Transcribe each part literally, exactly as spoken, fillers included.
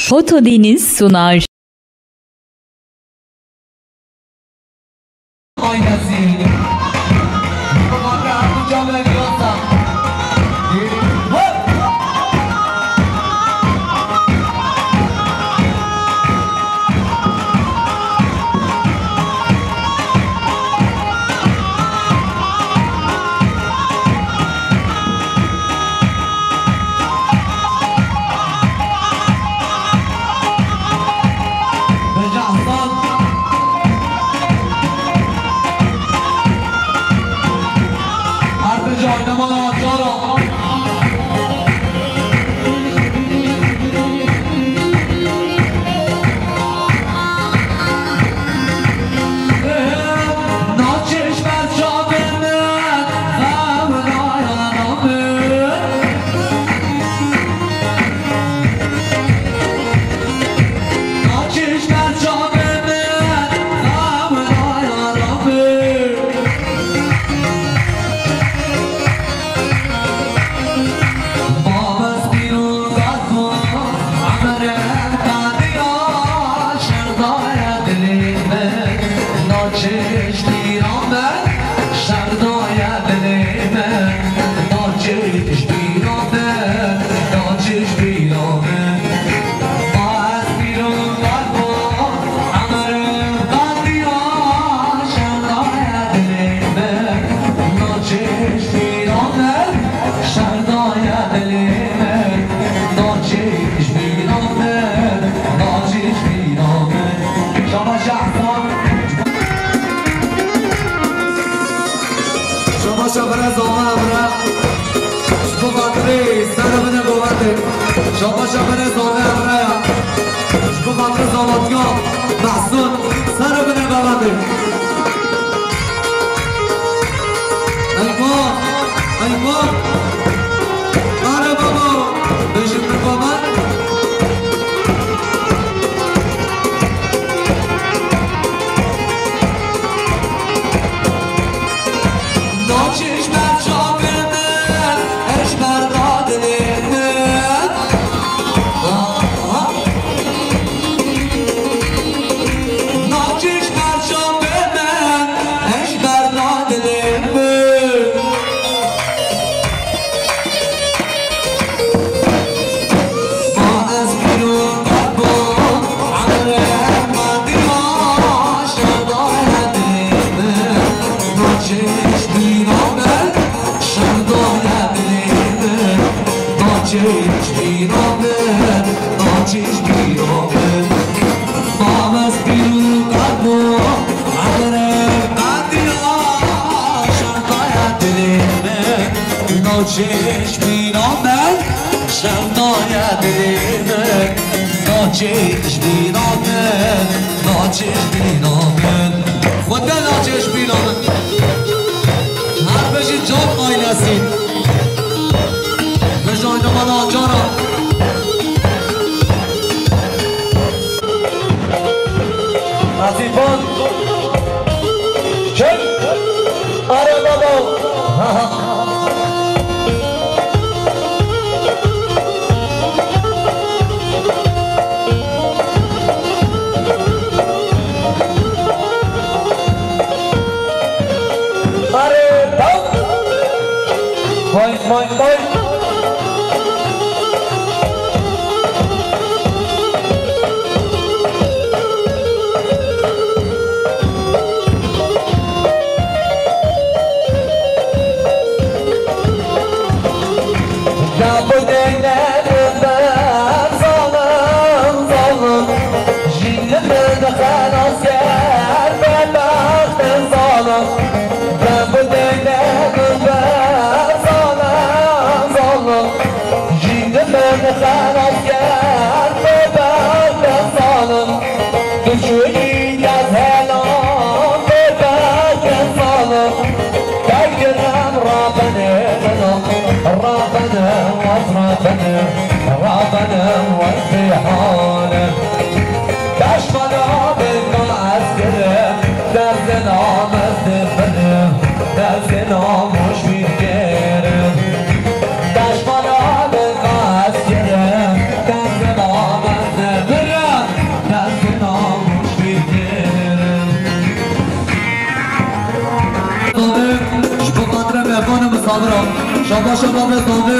Foto Deniz sunar. Şabaşa bire zava evre. Ji bo xatirê serê min e govendê. Şabaşa bire zava evre ya. Ji bo xatirê zavatiya Mehsûn serê min e govendê. Eyvah! Eyvah! Are baba! Bêjin min govend. Naçe ji ber çavê min, ez ji ber dadilê min. Naçe ji ber çavê min, ez ji ber dadilê min. Naçe ji bîra min, şewdaya dilê min. Naçe ji bîra min, naçe ji bîra min. Xwedê naçe ji bîra min. Her bijî can ay Nesîm. Bijî oynamana cara. Nasîban. Çek. Are baba. Are baba. Vay, vay, vay. Jî li min xelas ker, bêbextin zalim. Tu çûyî ez hêlan, bêbextin zalim. Tek dilim rabine min, rabine wez, rabine, rabine wez bêhal. Deşmana bin ka ez kirim, derdina min dibine, derdina min ji bîr kirim. Deşmana bin ka ez kirim, derdina min Şabaş e bavê Zomê,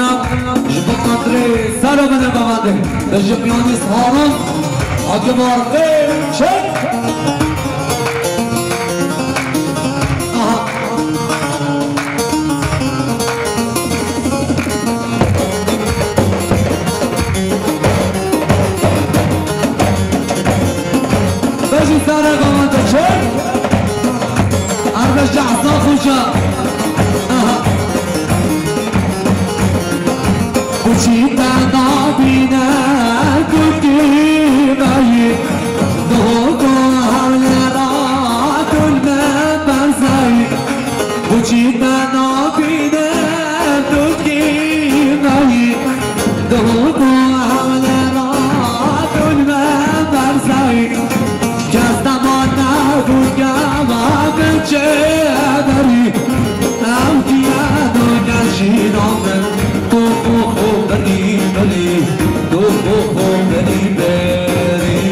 ji bo xatirê ser û binê bavandê. Bi ji piyanîst Harun, Hakim Arifê, çek! Aha. Bejî sare bavandê, çek! Ardeş Cehsa Xoca. Aha. Kuçî te nabîne, tu kî me yî? Dogo hewlera tu li me berzayî. Kuçî te nabîne, tu kî me yî? Dogo hewlera tu li me berzayî. Kes dema nebû gava min çêberî, ew diye do gel jîna min, tu xwe xwe birî birî, tu xwe xwe birî birî.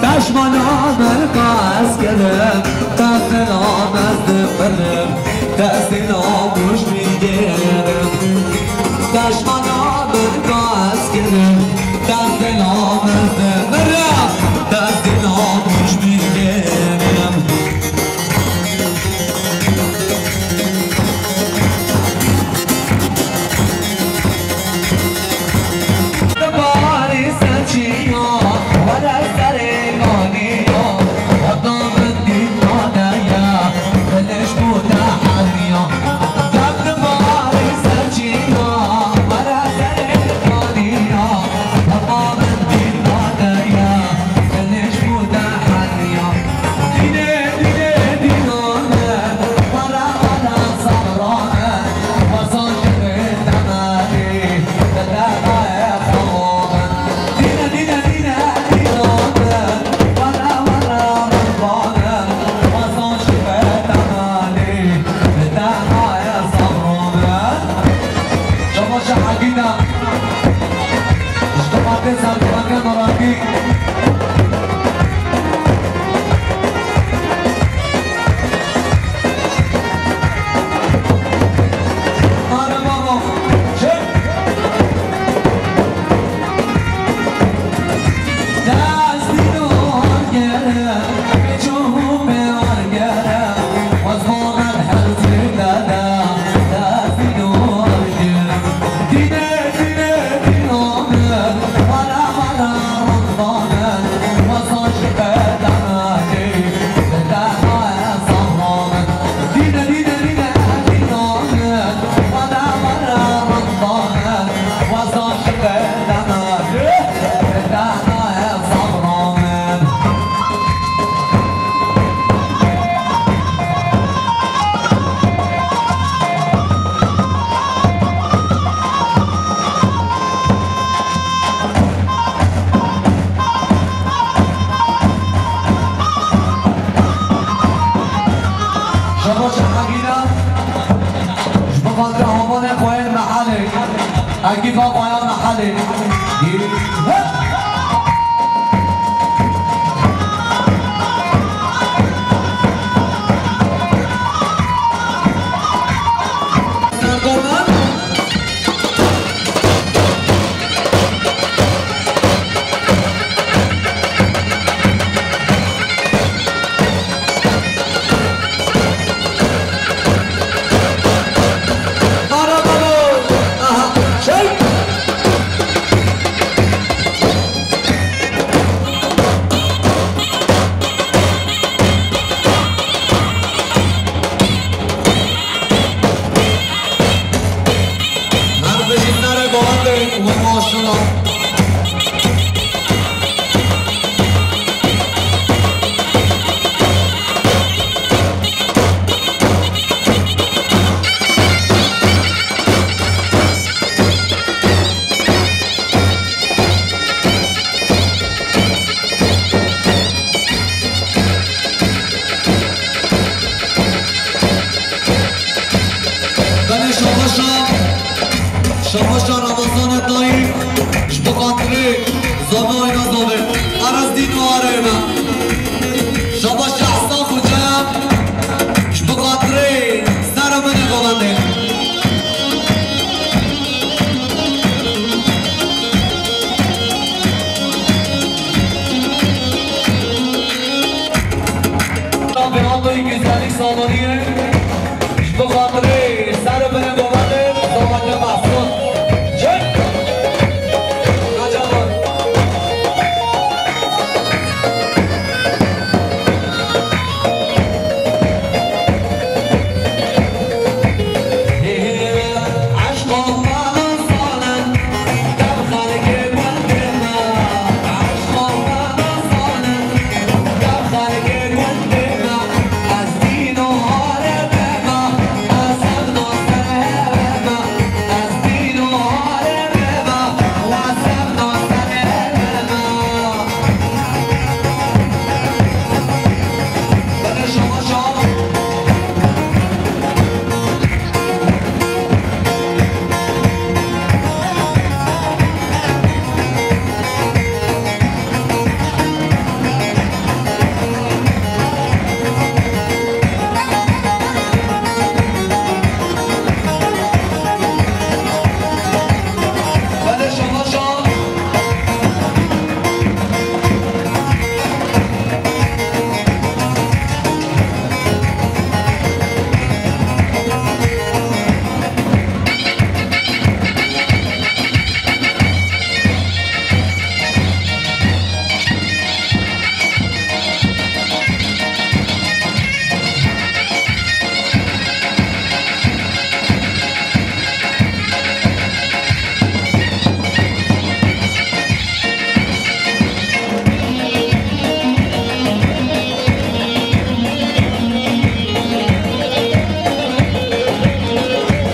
Pişmana min ka ez kirim, te selam ez difirim. Destê namûş bigêrim. Pişmana min ka ez kirim. Destê namûş bigêrim. Destê namûş bigêrim. Barî serçiya, were serê ganiya, heta min dît nade ye, dilê ji bo te heriya. Dem di barî serçiya, were serê ganiya, heta min dît nade ye, dilê ji bo te heriya. Dînê, dînê, dînane, were, were, sabrane, wesa ji vê temenê. Şabaş Hagîna, ji bo xatirê havanê xwe yên mehelê, ekîfa xwe ya mehelê. Her bijî sere govendê we maşina. Belê şabaşa, şabaşa Ramazanê Tayî, ji bo xatirê Zomê Oyna Zomê, Aras Dîn û Arê me. Şabaşa Ehsan Xoca, ji bo xatirê ser û binê govendê. Saloniyê, ji bo xatirê ser û binê govendê, zavakê Mehsûn. Çek! Nacawan.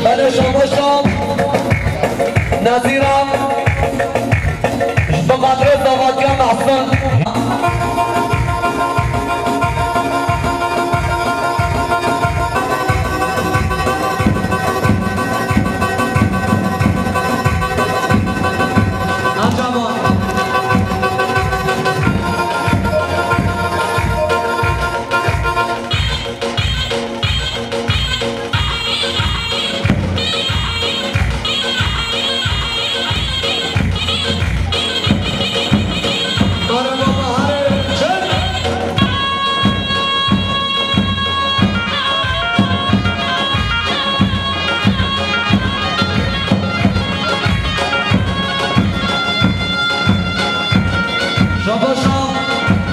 Belê şabaşa Nezîra ji bo xatirê zavatiya Mehsûn. Şabaşa,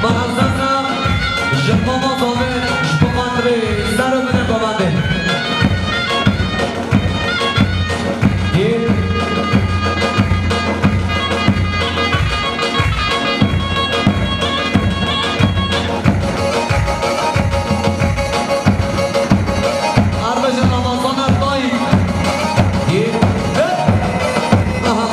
Marazana, ji bo mama zavê, ji bo xatirê ser û binê govendê. Yê. Arve ji Ramazan Ertayî. Yê. Aha.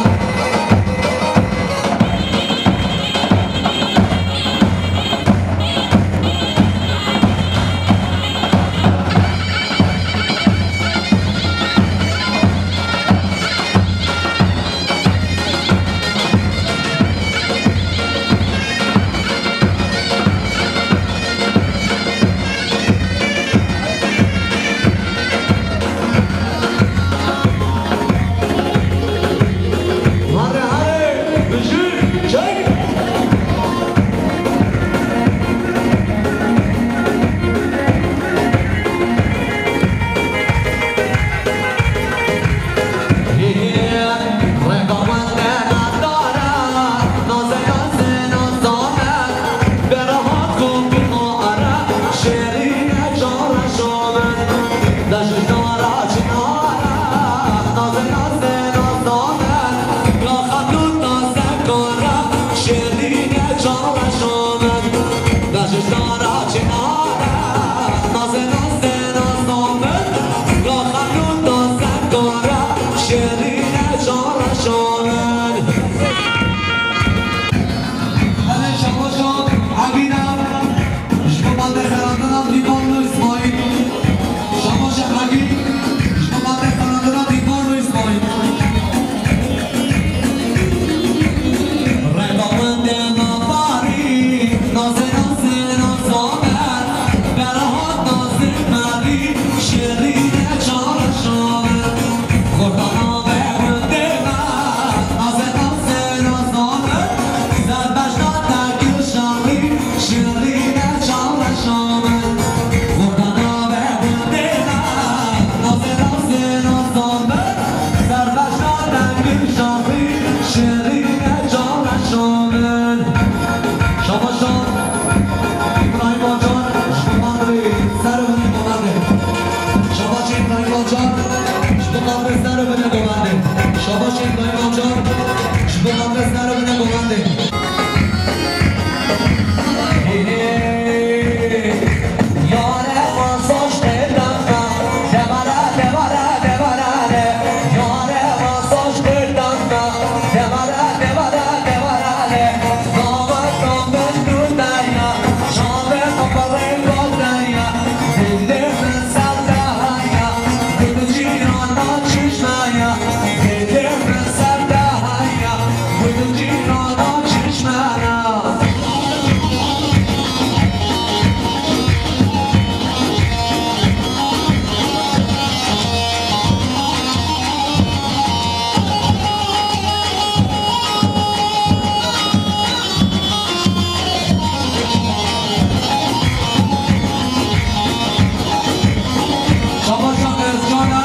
Şabaşa Özcana,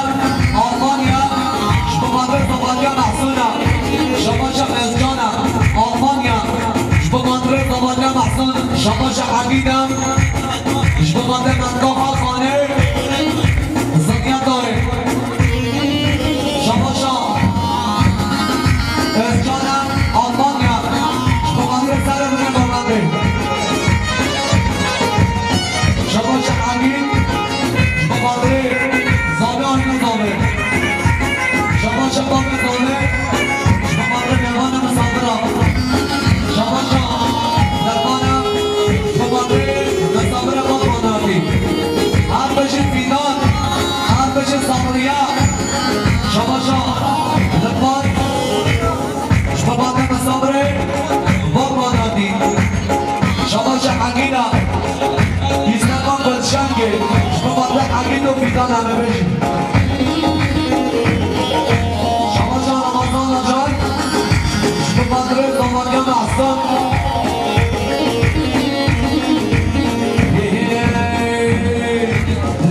Almanya, ji bo xatir Zobatiya Mehsûna. Şabaşa Özcana, Almanya, ji bo xatir Zobatiya Mehsûn. Şabaşa Egîda, ji bo xatir Mehsûna Xanê, Zinya Tarê. Şabaşa Özcana, Almanya, ji bo xatir Serê Mine Gorlandê. Şabaşa Egîd, ji bo xatirê Zavê Ayna Zavê. Şabaşa Bavê Zavê, ji bo xatirê mêvana misafira. Şabaşa Zermana, ji bo xatirê misafira xwe xanatî. Her bijî Fîdan, her bijî Sabriya. Şabaşa Lipar. Ji bo xatirê Sabrê, bo Muratî. Şabaşa Egîda, Îsmaîl Gulşengê. Ji bo xatirê Egîd û Fîdan em ê bêjin. Şabaşa Ramazan Acar, ji bo xatirê Zomaniya Mehsan.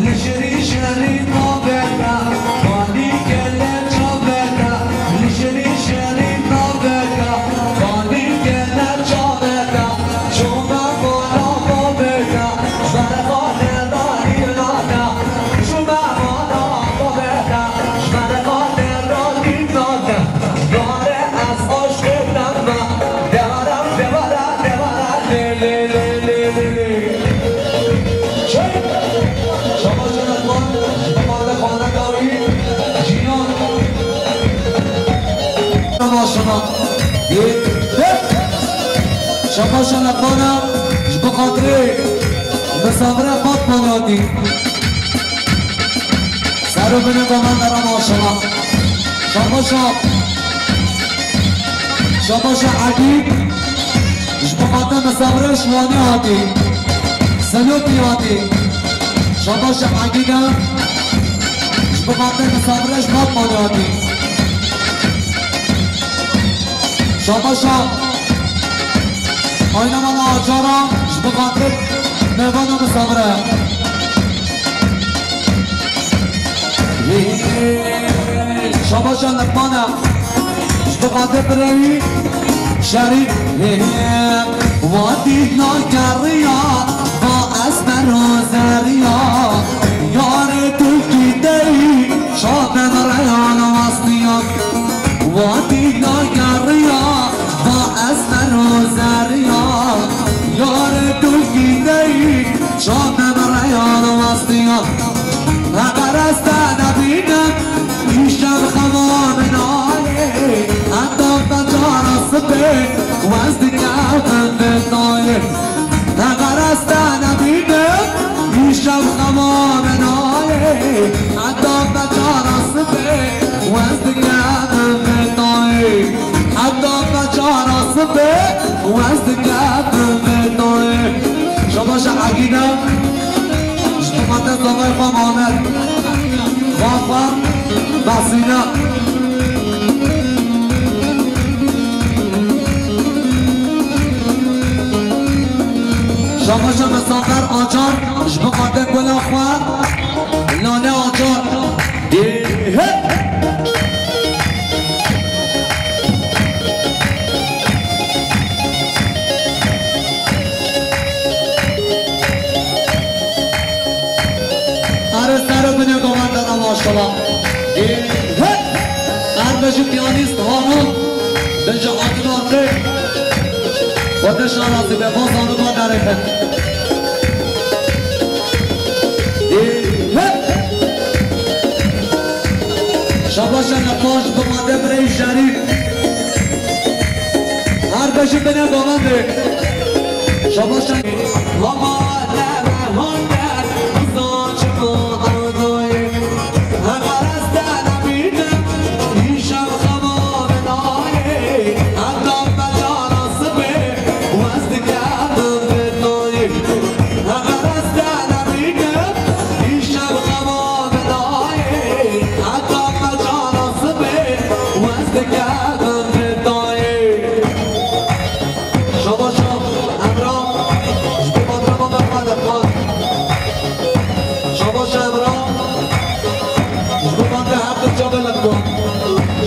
Li şerî şerî naveta, xanî gele çaveta, li şerî şerî naveta, xanî gele çaveta, çoma xana babeta, ji ber xane danî nata, çoma xana babeta, ji ber xane danî nata, yare ez aşkê te me, devara, devara, devara, lê, lê, lê. Çek! Şabaş Cenetman, ji bo xatirê xaneka wî, Jiyan. Şabaş Cenetman. Şabaş Cenetmana, ji bo xatirê misafirê Fatma Niyatî. Ser û binê goman de re maşallah. Şabaşa. Şabaşa Egîd. Ji bo xatirê misafirê ji Wanê hatî. Silopî hatî. Şabaşa Egîd e. Ji bo xatirê misafirê ji Batmanê hatî. Şabaşa Ayna Mala Acara, ji bo xatirê mêvana misafirê. Şabaşa Niqmana, ji bo xatirê birê wî, Şerîf. Wa dîna geriya, va ez bero zeriya, yarê tu kî deyî, şaben reyan wastiya. Wa dîna geriya, va ez bero zeriya, yarê tu kî deyî, şaben reyan wastiya. Heqer ez te nebînim, îşev xema min nayê, heta becara sibê, wez dikevim vê dayê. Heqer ez te nebînim, îşev xema min nayê, heta becara sibê, wez dikevim vê dayê. Heta becara sibê, wez dikevim vê dayê. Şabaşa Egîd e, ji bo xatirê zavayê xwe Mamed. Xwe xwe Basîna. Şabaşa Misafer Acar, ji bo xatirê gula xwe, Lale Acar. Ê, he! Are ser û binê goman de re maşallah. Ê, he! Ar bêje piyanîst Hanû, bêje Akbar. Xwedê şarazî be, bo zanî ma derêxin. Ê, he! Şabaşa nexweş bi madde birey şerî. Her beşi bine govendê. Şabaşa. Şabaşa Emrah, ji bo xatirê me bixwe Leqman. Şabaşa Emrah, ji bo xatirê her du çavê Leqman.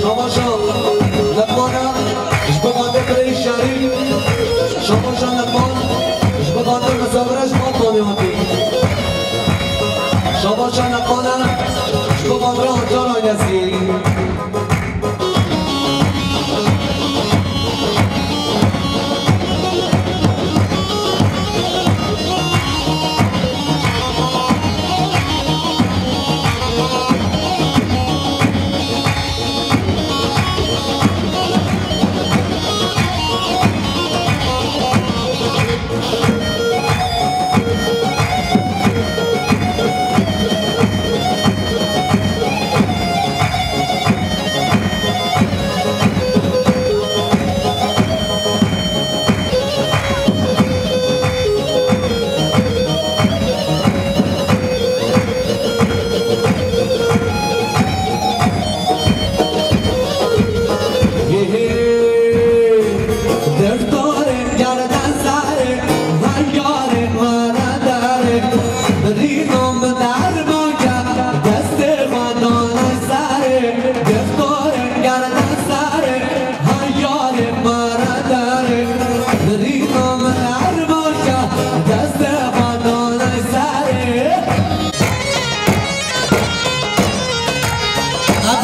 Şabaşa Leqman e, ji bo xatirê birê şerî. Şabaşa Leqman, ji bo xatirê misafirê ji Batmanê hatî. Şabaşa Leqman e, ji bo xatirê Hacar ailesî.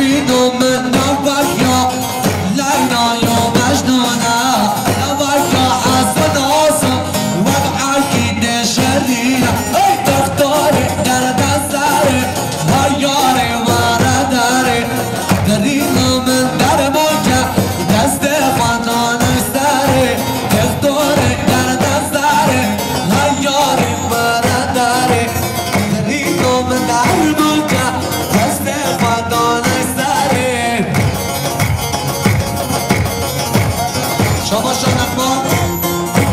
Evîno min navberiya Leyla yo Mecnûn e, navberiya Hesen Asim, wed erkî dê şerî ye. Ey dextarê derdesere, hay yarê were derê. Derîna min derman ke, destê xwe nane serê. Dextarê derdesere, hay yarê were derê. Derîna min derman ke, destê xwe dane serê. Şabaşa Leqman,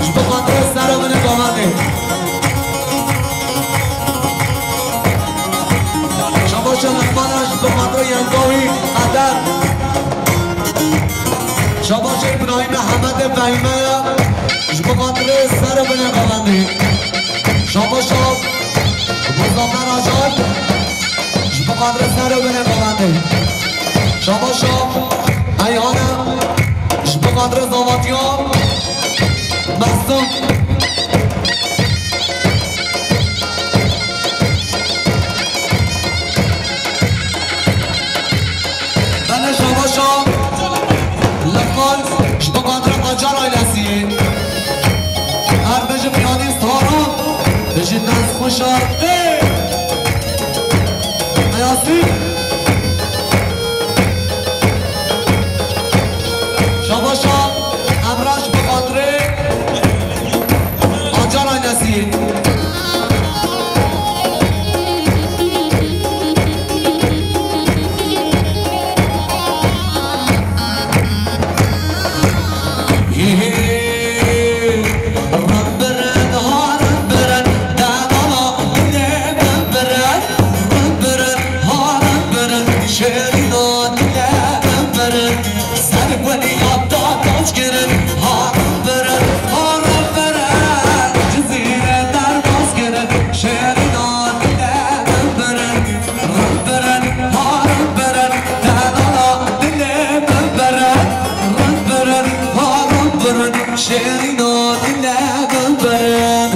ji bo xatirê sero min ê govendê. Şabaşa Leqman, ji bo xatirê yengawî Qeder. Şabaşa Îbrahîm Mehemedê Fehîme ye, ji bo xatirê sero min ê govendê. Şabaşa Muzaffer Acar, ji bo xatirê sero min ê govendê. Şabaşa Eyhane, ji bo xatirê zavatiya Mehsûm. Belê şabaşa Leqman, ji bo xatirê Acar ailesiyê. Her bijî piyanîst Harun, bijî dest xweş a. Hey! Yasîn. Şabaşa Emrah, ji bo xatirê Acar ailesiyê. Şêrîno dile min birin.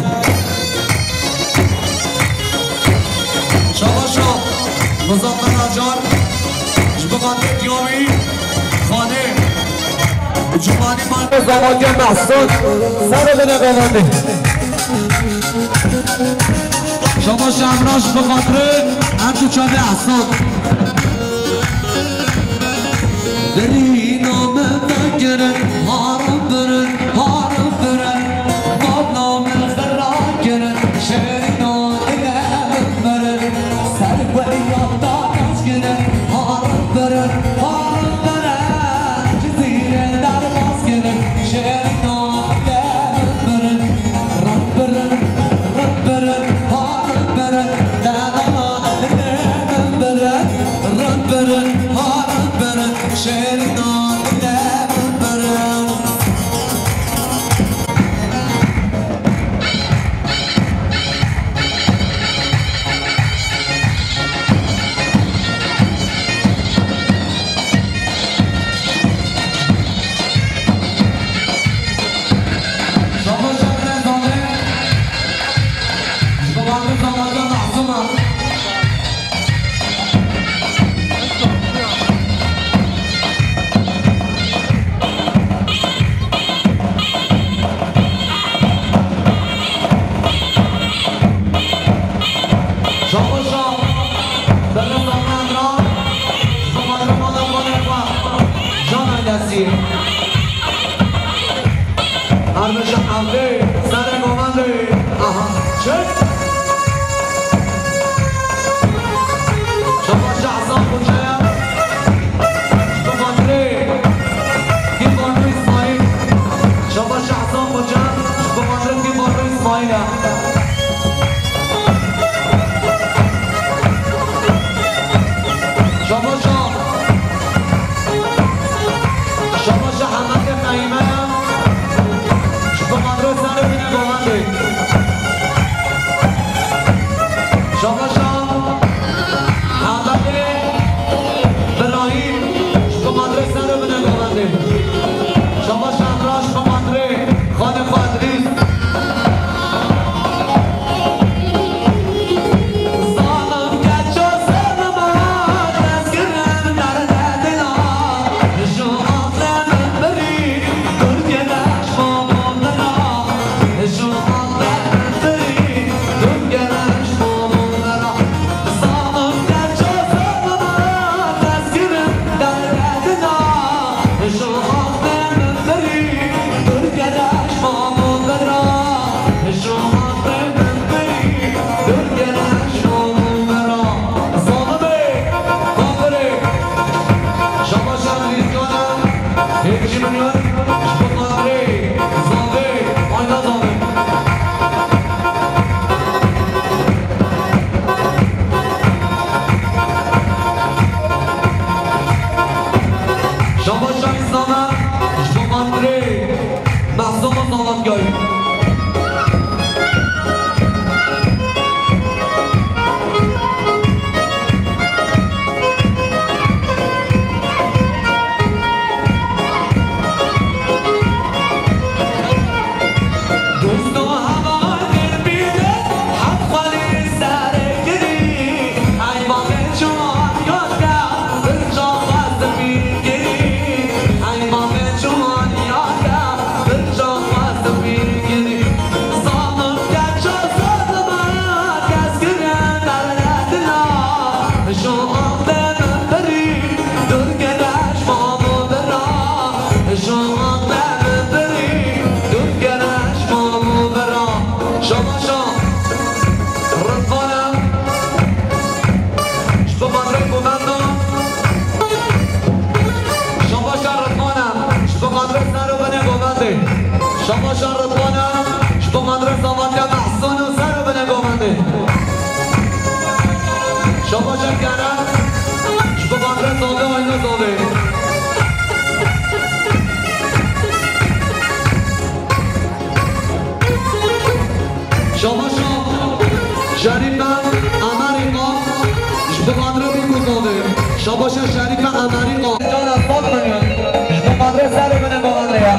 Şabaşo Muzaffer Acar, ji bo xatirê piya wî, xanê û ciwanê mal Zavatiya Mehsûd, ser û binê Govendê. Şabaş Emraş bi xatirê her du çavê Ehsan. Birîna min vekirin, harim birin, harim birin. Mala min xira kirin, şêrîna dile min birin. Ser weriya daneşkirin, harim birin, harim birin. Cizîrê derbas kirin, şêrîna dile min birin. Rin birin, rin birin, harim birin. Delala dile min birin, rin birin, harim birin. Şêrîna dile min birin. Şabaş Emre Zade. Ji bo Mehsûd Zade Mehsûd. Şabaş Emre Zade, ji bo mala xwe, ji bo mala xwe, ji bo mala xwe. Can Ailesi. Arnija Evdê, serê Govendê. Aha, çek. Şabaş Ehsan Xoca ya. Ji bo xatirê Kî Bardo Îsmaîl. Şabaş Ehsan Xoca, ji bo xatirê Kî Bardo Îsmaîl ya. Şabaş. Şabaşa Hemedê Qeyme ya. Ji bo xatirê serê binê Govendê. Şabaşa Hemedê Birahîm. Ji bo xatirê serê binê Govendê. Şabaşa Emraş ji bo xatirê xanê xwe Edrîs. Şabaşa Rîzgana, hêvî ji min re, ji bo xatirê Zavê, ayna Zavê. Şabaşa Îslame, ji bo xatirê Mehsûd Zalatkayî. Şabaşa Ridvana, ji bo xatirê Govenda. Şabaşa Ridvana, ji bo xatirê ser û binê Govendê. Şabaşa Ridvana, ji bo xatirê Zavatiya Mehsûn û ser û binê Govendê. Şabaşa Kerem, ji bo xatirê Zavê, ayna Zavê. Şabaşa Şerîfe Emerîka, ji bo xatirê Bîk û Zavê. Şabaşa Şerîfe Emerîka. Cana saz biniyor. Ji bo xatirê ser û binê Govendê ya.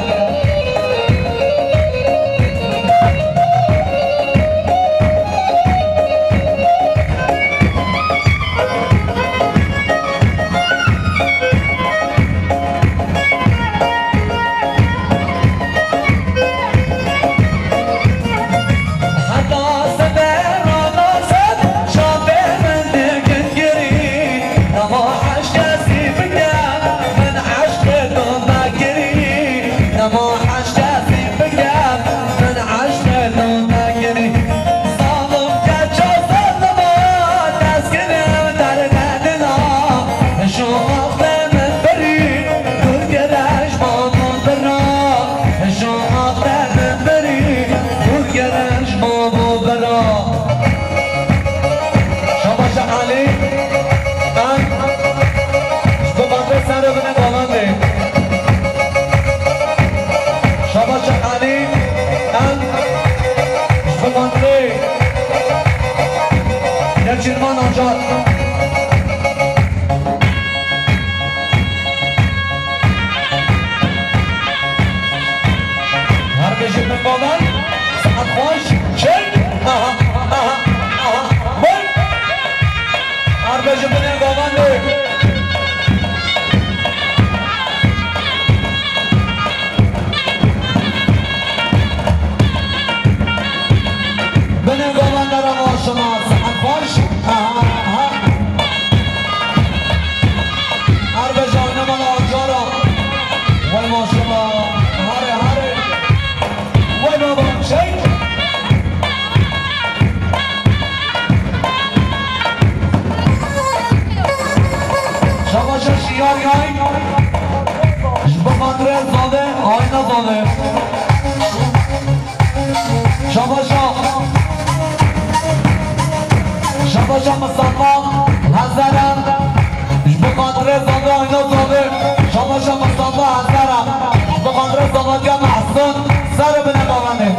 Mehsun, ser bine bavane.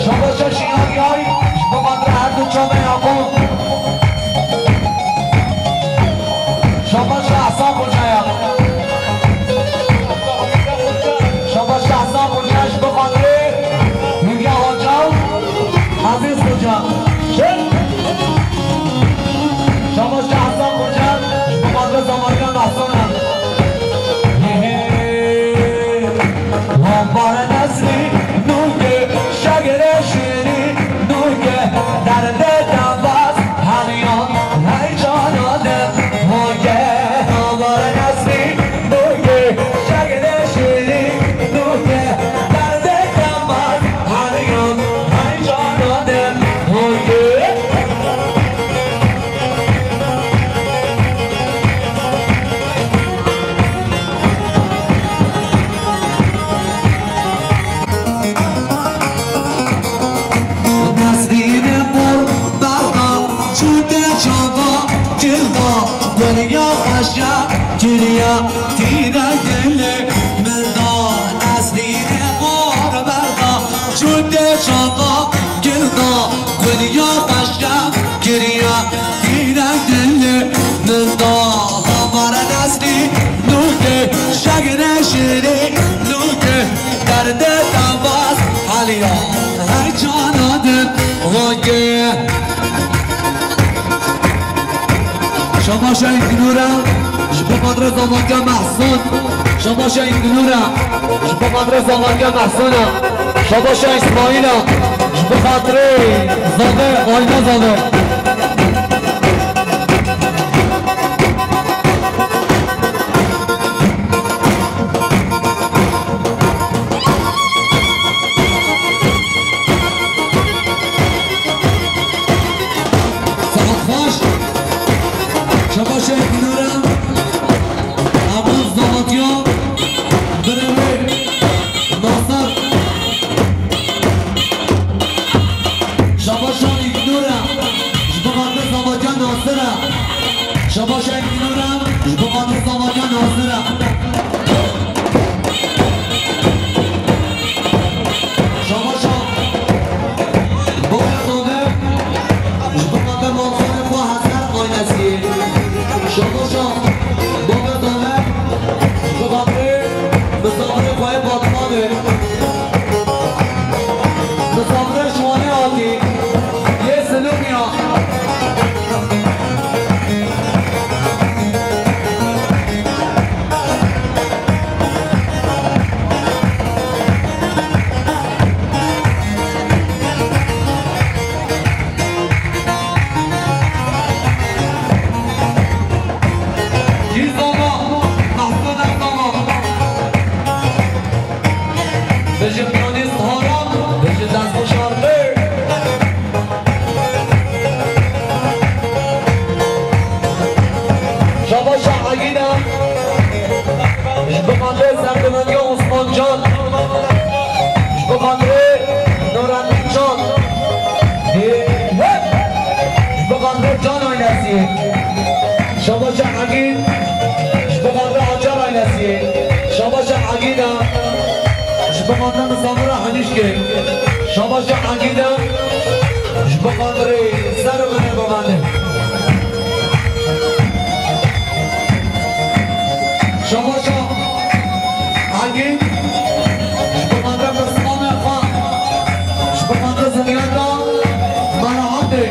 Şabaşa Şinagiyay, ji bo xatir her du çavên Yaqûb. Şabaşa Ehsan Xocaya. Şabaşa Ehsan Xoca, ji bo xatirê Hülya Hoca, Aziz Xoca. Şabaşa Ehsan Xoca, ji bo xatirê Zamariya Mehsana. Hê hê. Hambare Nesrî nûke, şegere şirî nûke, derdê dembaz hemiyan heycana de. Nûke hambare Nesrî nûke, şegere şirî nûke, derdê dembaz hemiyan heycana de. Nûke. Nesrînê mor berda, çûte çava, girda, derya xweşe kiriya, tîne dilê min da. Nesrînê mor berda, çûte çava, girda, derya xweşe kiriya, tîne dilê min da. Hambare Nesrî nûke, şegre şirî nûke, derdê dembaz heliya, her cana din roke. Şabaşa Îlknûra, ji bo xatirê Zamariya Mehsûn. Şabaşa Îlknûra, ji bo xatirê Zamariya Mehsûna. Şabaşa Îsmaîla, ji bo xatirê Zade, Ayna Zade. Saet xweş. Şabaşa Îlknûra. Abdul Zavatiya. Birevê Nasir. Şabaşa Îlknûra, ji bo xatirê Zavatiya Nasir e. Şabaşa Îlknûra, ji bo xatirê Zavatiya Nasir e. Şabaşa. Boya Zade, ji bo xatirê Mansurê xwe Hesen Aynesiyê. Şabaşa. Boya Zade, ji bo xatirê misafirê xwe yê Batmanê. Misafirê ji Wanê hatî, yê Silûmiya. Kî zana, Mehsûn Erdogan. Bijî piyanîst Haram, bijî destnîşanbir. Şabaşa Egîna, ji bo xatirê serdemetiya Osman Can, ji bo xatirê Nureddin Can, ji bo xatirê Can Aynesî. Şabaşa Egîn, ji bo xatirê Acar Aynesî. Şabaşa Egîna, ji bo xatirê misafira Henîşkê. Şabaşa Egîna, ji bo xatirê ser û binê bavandê. Şabaşa Egîn, ji bo xatirê misafê xwe, ji bo xatirê ziliyeta Melahatê.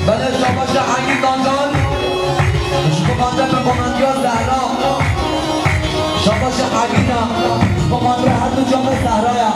Belê şabaşa Egîn Dancan, ji bo xatirê bi komandiya Zehra. Şabaşa Egîna, ji bo xatirê her du çavê Zehraya.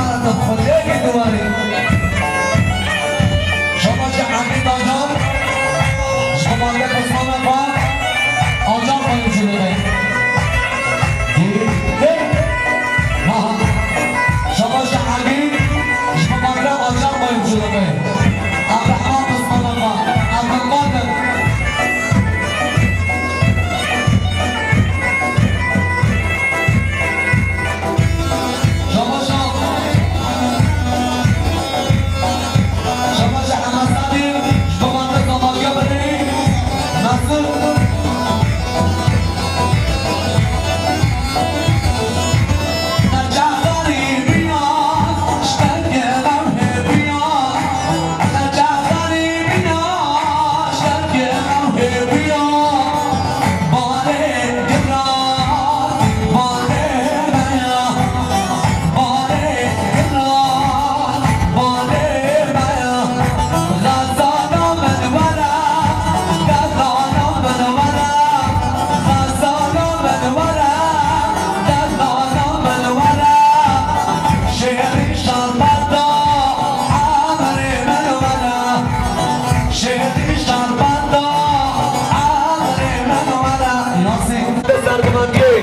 Xwediyekî diwarî. Şaba ji Ebîd Acar, ji xwe bavê Osmanê xwe, Acar xwe yê cûlê. Dî, dî. Ha, ha. Şaba ji Ebîd, ji xwe bavê Acar xwe yê cûlê. Abdurrahman Osmanê xwe, Abdulkadir. Şabaşa. Şabaşa Hemasadî, ji bo manda Zavalya birê, Nasir. Necaxarî biya, ji ber ke ew hê biya. Şêrî şarbata, emirê min were. Şêrî şarbata, emirê min were. Yasîn. Serdimandiyê.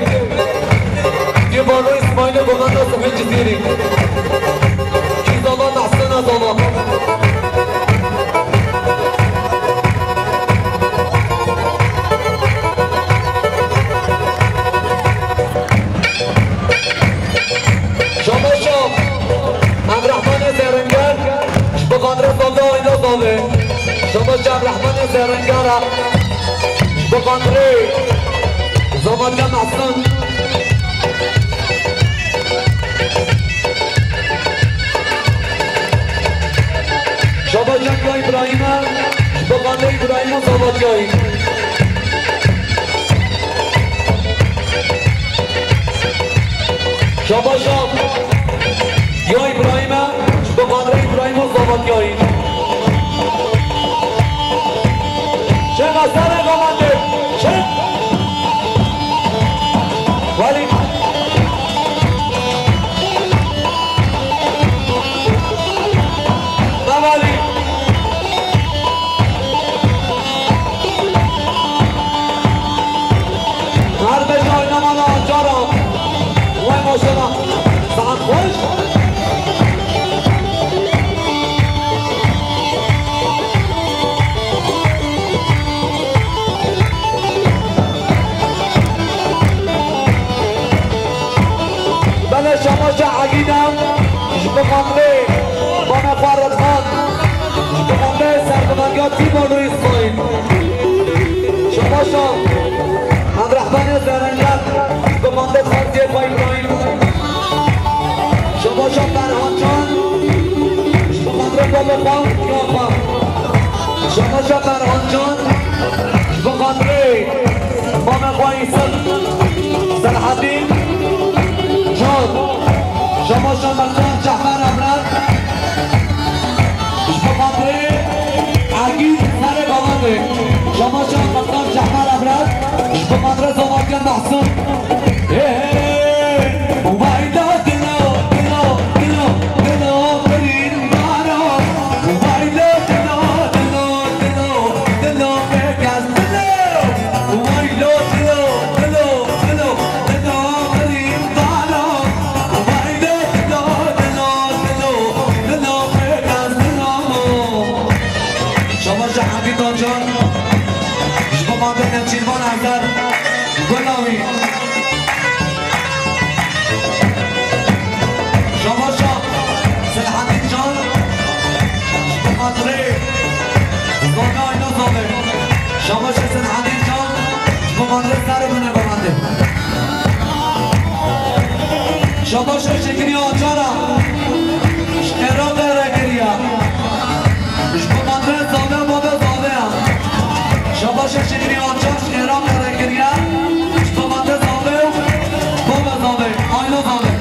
Yê Balo Îsmaîlê Gomenda Sibê Cizîrî. Kî zava Mehsena zava. Şabaşa Evrehemanê Zerringer, ji bo xatirê Zolda Ayna Zavê. Şabaşa Evrehemanê Zerringer e, ji bo xatirê Zavalya Mehsin. Şabaşa ya Îbrahîm e, ji bo xatirê Îbrahîm û Zavalyayî. Şabaşa ya Îbrahîm e, ji bo xatirê Îbrahîm û Zavalyayî. Şêxa serê Gamandê, şêx. Welî. Mevalî. Her beş ayna mala Acara. Vay maşallah. Saet xweş. Belê şabaşa Egîd e, ji bo xatirê mamê xwe Ridvan, ji bo xatirê serdimandiyê Tîmor û Îsmaîl. Şabaşa Evrehemanê Zerringer, ji bo xatirê xartiyê xwe Îbrahîm. Şabaşa Ferhan Can, ji bo xatirê babê xwe, ya xwe. Şabaşa Ferhan Can, ji bo xatirê Mamê xwe Yûsif Selahedîn Can, şabaşa Mextar Cehmer Ebret, ji bo xatirê Egîd Serê Galatê, şabaşa Mextar Cehmer Ebret, ji bo xatirê Zavalya Mehsin. Hey, hey, hey. Vay la dilo, dilo, dilo, dilo, birîndaro. Vay la dilo, dilo, dilo, dilo, pêkez dilo. Vay la dilo, dilo, dilo, dilo, birîndaro. Vay la dilo, dilo, dilo, dilo, pêkez dilo. Şabaşa Hemîd Acar, ji bo madem Nêçîrvan Ezer, Gula wî. Şabaşa Selahedîn Can, ji bo xatirê Zana Ayna Zavê. Şabaşa Selahedîn Can, ji bo xatirê serê min e bavandê. Şabaşa Şekirî Acara, ji Iraqê re kiriye. Ji bo xatirê Zave, bavê Zave ye. Şabaşa Şekirî Acar, ji Iraqê re kiriye. Ji bo xatirê Zave û bavê Zave, Ayna Zave.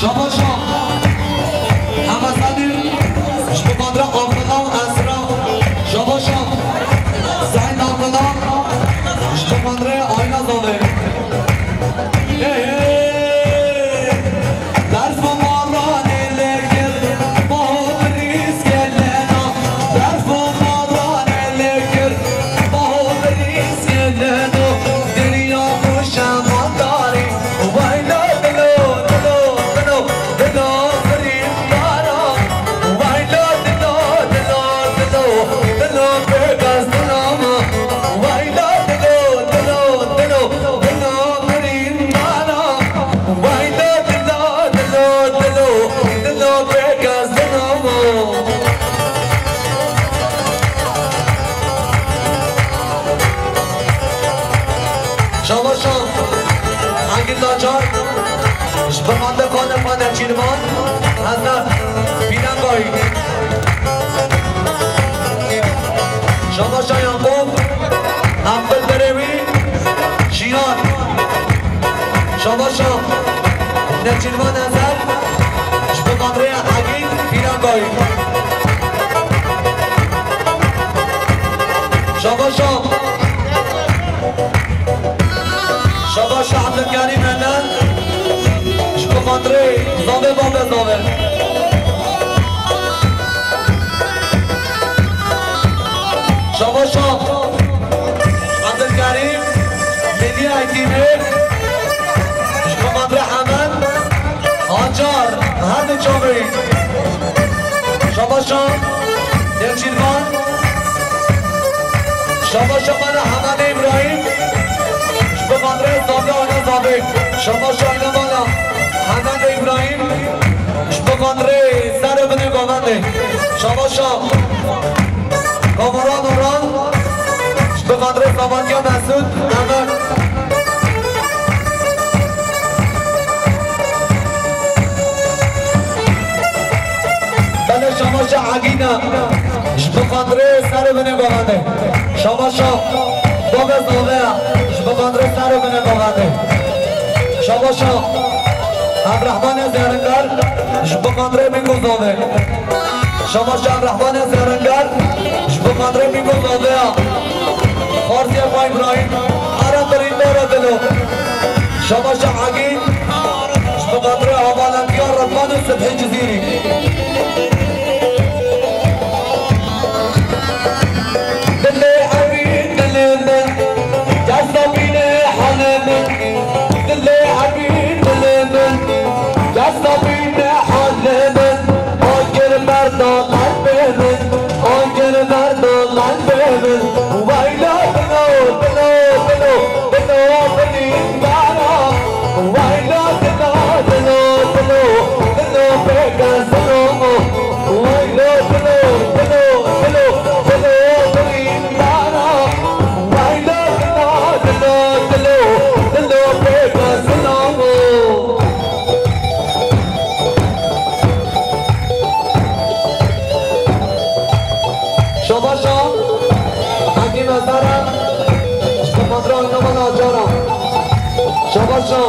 Şabaşa Hemesed, ji bo xatirê Abdullah û Esra. Şabaşa Seîd Abdullah, ji bo xatirê Ayna Zave. Hey, hey! Ders Nêçîrvan Hezar, Pîrangayî. Şabaşa Yaqûb, Aqil Derewî, Şîran. Şabaşa Nêçîrvan Hezar, ji bo Qadrê Egîd, Pîrangayî. Şabaşa. Şabaş Abdülkerim Eden, ji bo xatirê zave babe zave. Şabaş Abdülkerim, Melî Eydînê, ji bo xatirê Hemed, Hacar, her du çavê. Şabaşa Nêçîrvan. Şabaşa mala Hemedê Îbrahîm. Ji bo xatirê Zandê Ayna Zavê. Şabaşa Ayna mala Hemedê Îbrahîm. Ji bo xatirê ser û binê govendê. Şabaşa Kamuran Oran. Ji bo xatirê Samantiya Mesûd. Mehmet. Belê şabaşa Egîna. Ji bo xatirê ser û binê govendê. Şabaşa Babê Zaveya. Ji bo xatirê ser û binê govendê. Şabaşa Evrehmanê Zerrinkar. Ji bo xatirê Mîko Zavê. Şabaşa Evrehmanê Zerrinkar. Ji bo xatirê Mîko Zaveya. Xarziyê xwe Îbrahîm. Ara birîndara dilo. Şabaşa Egîn. Ji bo xatirê hevalentiya Redvan û Sibhê Cizîrî. Dilê Evîn dilê min, kes nabîne halê min. Dilê Evîn dilê min, kes nabîne halê min. Agir berda qelbê min, agir berda qelbê min. Waylo dilo, dilo, dilo, dilo birîndara. Waylo dilo, dilo, dilo, dilo bêkesino. Waylo dilo, dilo, dilo, dilo birîndara. Waylo dilo, dilo, dilo, dilo bêkesino. Şabaşa Hekîm Ezara, ji bo xatirê Ayna Mala Acara. Şabaşa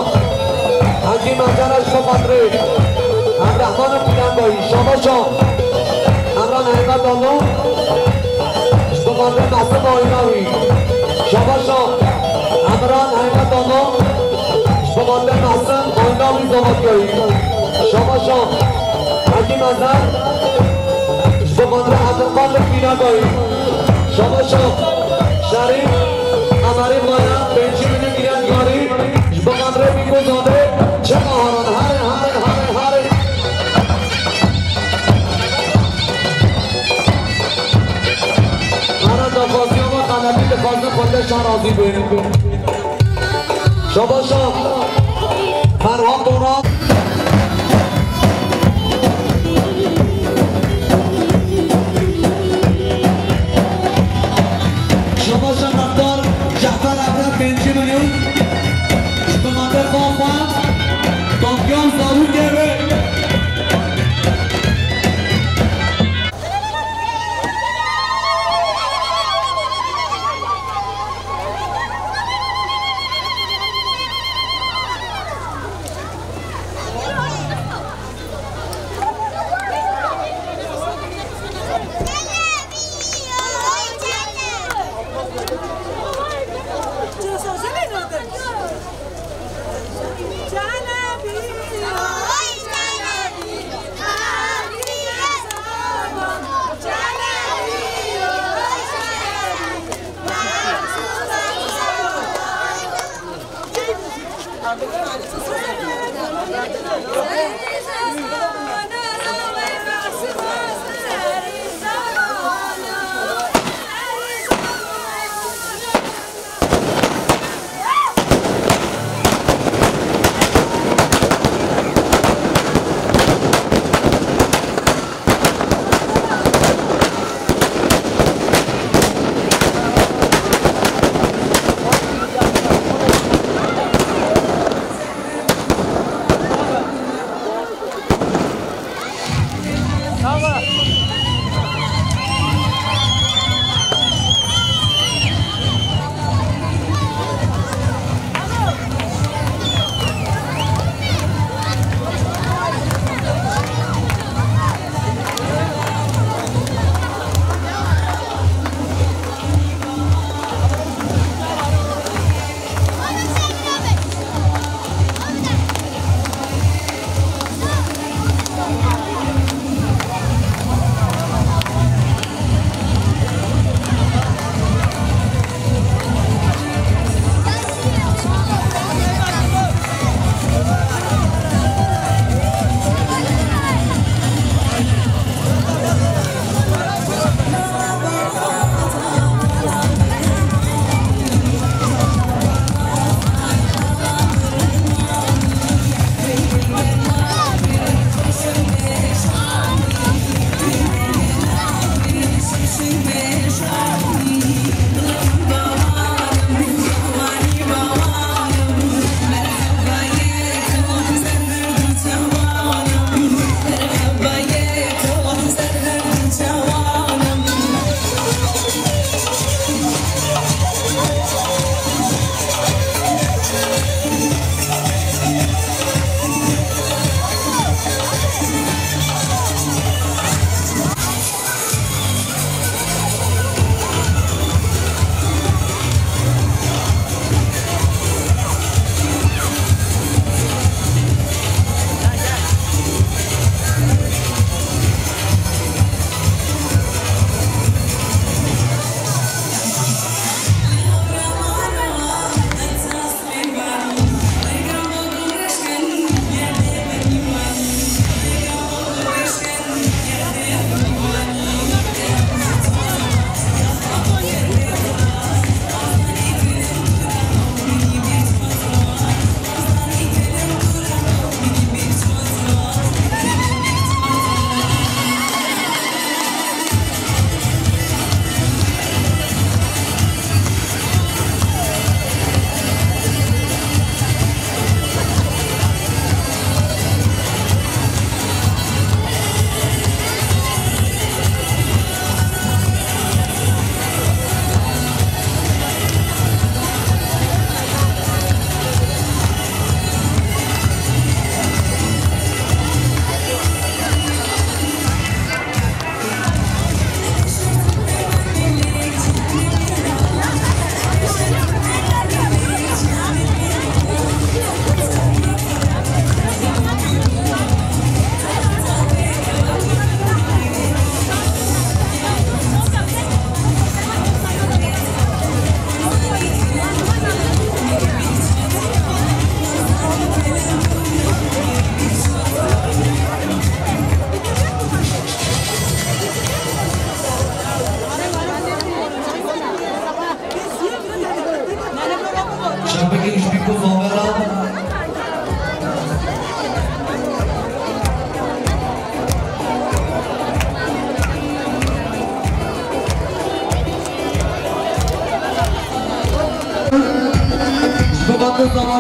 Hekîm Ezara, ji bo xatirê Evrehman û Pîrangayî. Şabaşa Emran Heymet Dano, ji bo xatirê Mesim Aynawî. Şabaşa Emran Heymet Dano, ji bo xatirê Mesim Aynawî Zavatkayî. Şabaşa Hekîm Ezer, ji bo xatirê Ebdulqadir Pîragayî. Şabaşa Şerîf Emerî Maya, pêncî milyon giriyan diyarî, ji bo xatirê Mîko Zavê, çi baharan, herê, herê, herê, herê. Ana daxwaziya me xeletî dixwazin xwe te şa razî bin. Şabaşa Ferhat Doran. Şabaşa Mextar Cefer Evra pêncî milyon. Ji bo xatirê xwe xwe. Topyan zarûkê wê.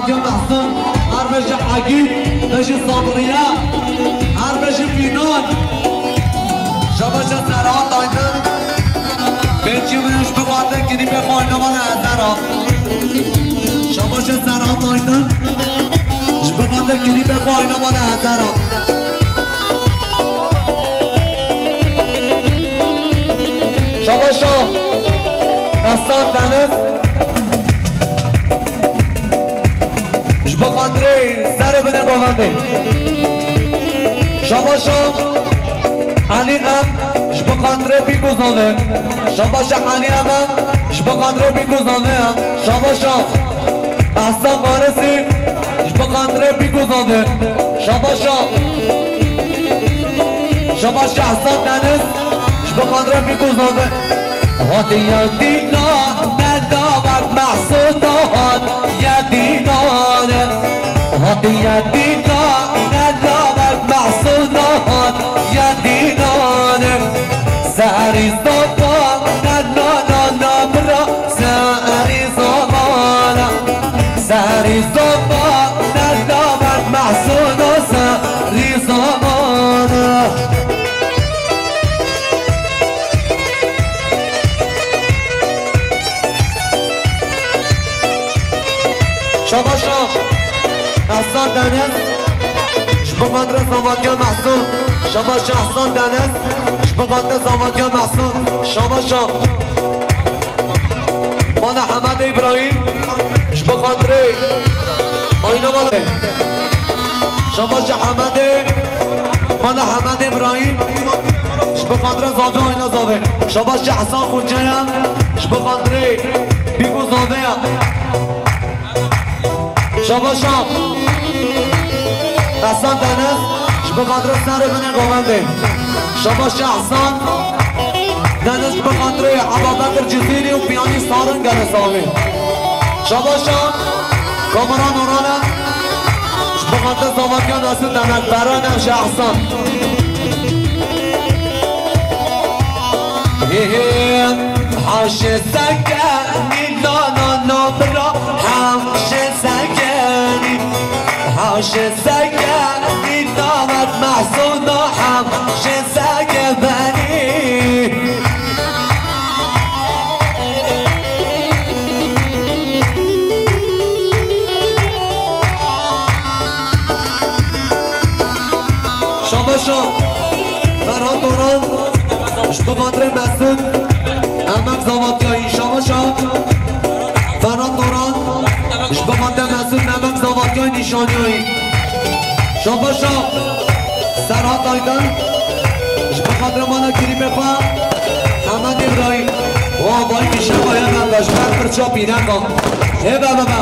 Mehsûn, her beşe Egîd, beşe Sabriye, her beşe Fînan. Şabaşa Serhat Aydın. Pêncî min ji bi xatir klîpê xwe oynamane hezara. Şabaşa Serhat Aydın. Ji bi xatir klîpê xwe oynamane hezara. Şabaşa Ehsan Deniz. Ji bo xatirê ser û binê govendê. Şabaşa Elî Em, ji bo xatirê pîk û zovê. Şabaşa Elî Em, ji bo xatirê pîk û zovê. Şabaşa Ehsan Farisî, ji bo xatirê pîk û zovê. Şabaşa, şabaşa Ehsan Deniz, ji bo xatirê pîk û zovê. Hatiye dîna, ne davet mehsûda hatiye dînane. Hatiye dîna, ne davet mehsûda hatiye dînane. Serî zova, ne na na na bira, serî zovana. Serî zova, ne davet mehsûda serî zovana. Şabaşa Ehsan Deniz, ji bo xatirê zavatiya Mehsûn. Şabaşa Ehsan Deniz, ji bo xatirê zavatiya Mehsûn. Şabaşa Mala Hemedê Îbrahîm, ji bo xatirê ayna mala. Şabaşa Hemedê, Mala Hemedê Îbrahîm, ji bo xatirê zavê ayna zavê. Şabaşa Ehsan Xunçeyan, ji bo xatirê pîk û zavê ya. Şabaşa Ehsan Deniz, ji bo xatirê ser û binê govendê. Şabaşa Ehsan Deniz, ji bo xatirê Ebabekir Cizîrî û piyanî Sarin Geresavi. Şabaşa Kamera Nurana, ji bo xatirê zavatiya Nesin Demek, Beran Evşe Ehsan. Hê hê, haşê seke, nî na na na bira, haşê seke, nî, haşê seke, nî davet mehsûna, haşê seke benî. Şabaşa Ferhat Doran, ji bo xatirê Mesûd, emek zavatiyayî. Şabaşa Ferhat Doran, ji bo xatirê Mesûd, emek zavatiyayî nîşaniyayî. Şabaşa Serhat Aydın, ji bo xatirê mala klîpê xwe, Hemed Îbrahîm. Wa vay kişe vay hemen be, ji ber pirça pîneka. Hê be be be.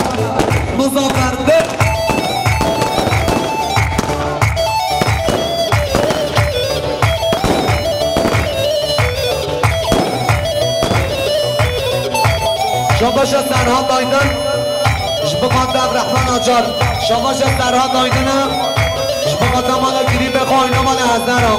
Muzaffer be. Şabaşa Serhat Aydın, ji bo xatirê Abdurrahman Acar. Şabaşa Serhat Aydın, ji bo xatirê mala klîpê xwe, oyna mala hezara.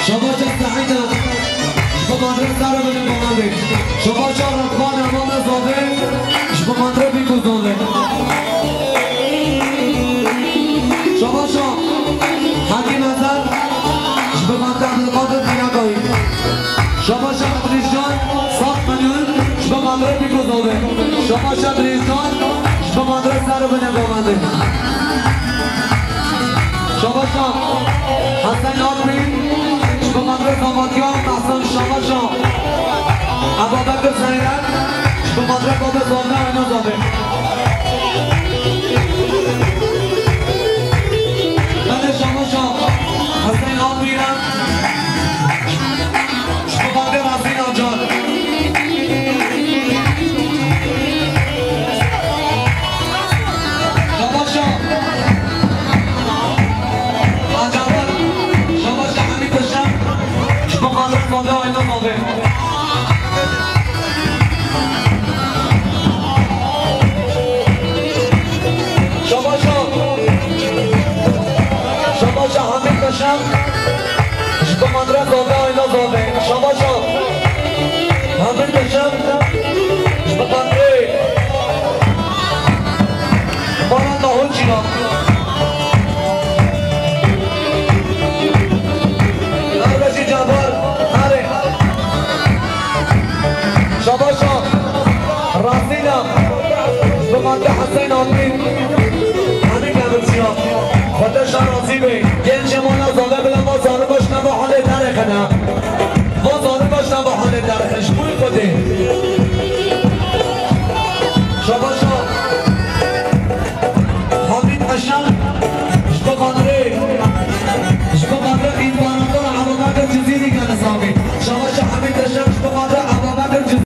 Şabaşa Seîda, ji bo xatirê ser û binê govendê. Şabaşa Redvan Emam Zade, ji bo xatirê pîk û zovê. Şabaşa Hekîm Ezel, ji bo xatirê Abdulkadir Diyakayî. Şabaşa Edrîscan, sed milyon, ji bo xatirê pîk û zovê. Şabaşa Edrîscan, ji bo xatirê ser û binê govendê. Şabaşa Hesen Akbî, ji bo xatirê zavatiya Mehsan. Şabaşa Ebabekir Zeyrek, ji bo xatirê babê zave, ayna zave. Belê şabaşa Hesen Akbî re. Ji bo xatirê Razîn Acar. Şabaşa. Acar. Hesen Adil, Hanik Emir Çiya, Xwete şan razî be.